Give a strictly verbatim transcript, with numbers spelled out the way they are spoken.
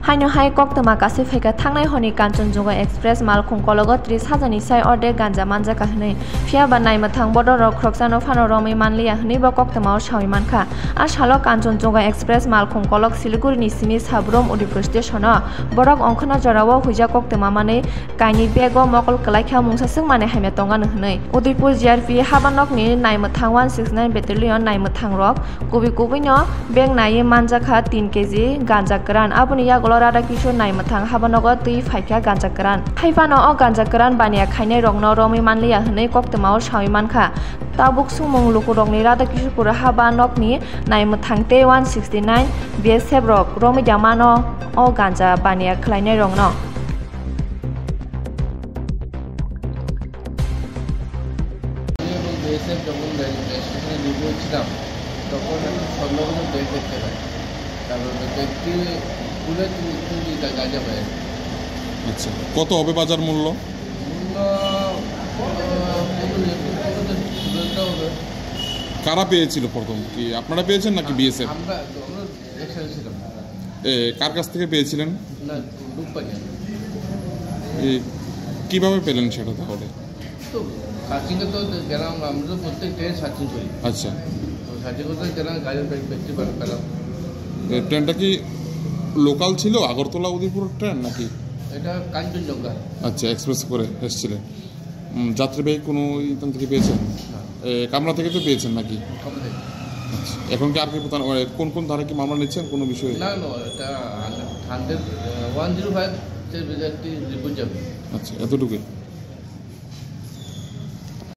Haino hai koktwma kasui phaikha thangnai horni Kanchanjunga Express malkhung kologo tris hajarni sai ordek ganja manjakha hwnwi. Phiyaba naimwthang bodolrok khoroksano phano romwi manliya hwnwibo koktwmao sawi mankha. A salo Kanchanjunga Express malkhung kolok Siligurini simi Sabrom Udaipur stationo borok ongkhorna jorao huijak koktwma manwi kainwi bego mokol kwlaikha mungsaswk manwi hamya tongano hwnwi. Udaipur G R P habanokni naimwthang one six nine Battalion naimwthangrok kubui kubuino bag naiwi manjakha tin K G ganja kwran. Aboni yagulo Radha Kishore naimwthang habanogo twi phaikha ganja kwran. Haiphano o ganja kwran baniya khainairokno romwi manliya hwnwi koktwmao sawi mankha. Tabuk sumung lukurokni Radha Kishorpur habanokni naimwthang tei one sixty nine B S F rok romwi da mano o ganja baniya khlainairokno. আমি এবং বিএসএফ যখন রেল স্টেশনে নেমে উঠছিলাম, তখন একটা স্বর্ণগুলো ব্যাগ দেখতে পাই। তারপর ব্যাগটি খুলে তুলে তুলে গা-, গাঁজা পাই। আচ্ছা, কত হবে বাজার মূল্য? মূল্য, আহ, কত হবে? পনেরো, পনেরো, পনেরো হবে। কারা পেয়েছিল প্রথম? কি আপনারা পেয়েছেন নাকি বিএসএফ? আমরা, আমরা একসাথে ছিলাম। এ, কার কাছ থেকে পেয়েছিলেন? না, গ্রুপ পাইনি। এ, কিভাবে পেলেন সেটা তাহলে? তো সার্চিংয়ে তো গেলাম, আমরা তো প্রত্যেক ট্রেন সার্চিং করি। আচ্ছা। তো সার্চিং করতে গেলাম, গাড়ির ব্যাগ-, ব্যাগটি বার পেলাম। এ, ট্রেনটা কি লোকাল ছিল, আগরতলা উদয়পুরের ট্রেন নাকি? এটা কাঞ্চনজঙ্ঘা। আচ্ছা, এক্সপ্রেস করে এসেছিলেন। উম, যাত্রীবাহী কোনো ইখান থেকে পেয়েছেন? না। এ, কামরা থেকে তো পেয়েছেন নাকি? কামরা থেকে। আচ্ছা, এখন কি আর কি কোথাও, মানে, কোন কোন ধারা কি মামলা নিচ্ছেন কোনো বিষয়ে? না, না, এটা হান্ড্রেড, ওয়ান জিরো ফাইভ তে রিপোর্ট যাবে। আচ্ছা, এতটুকুই।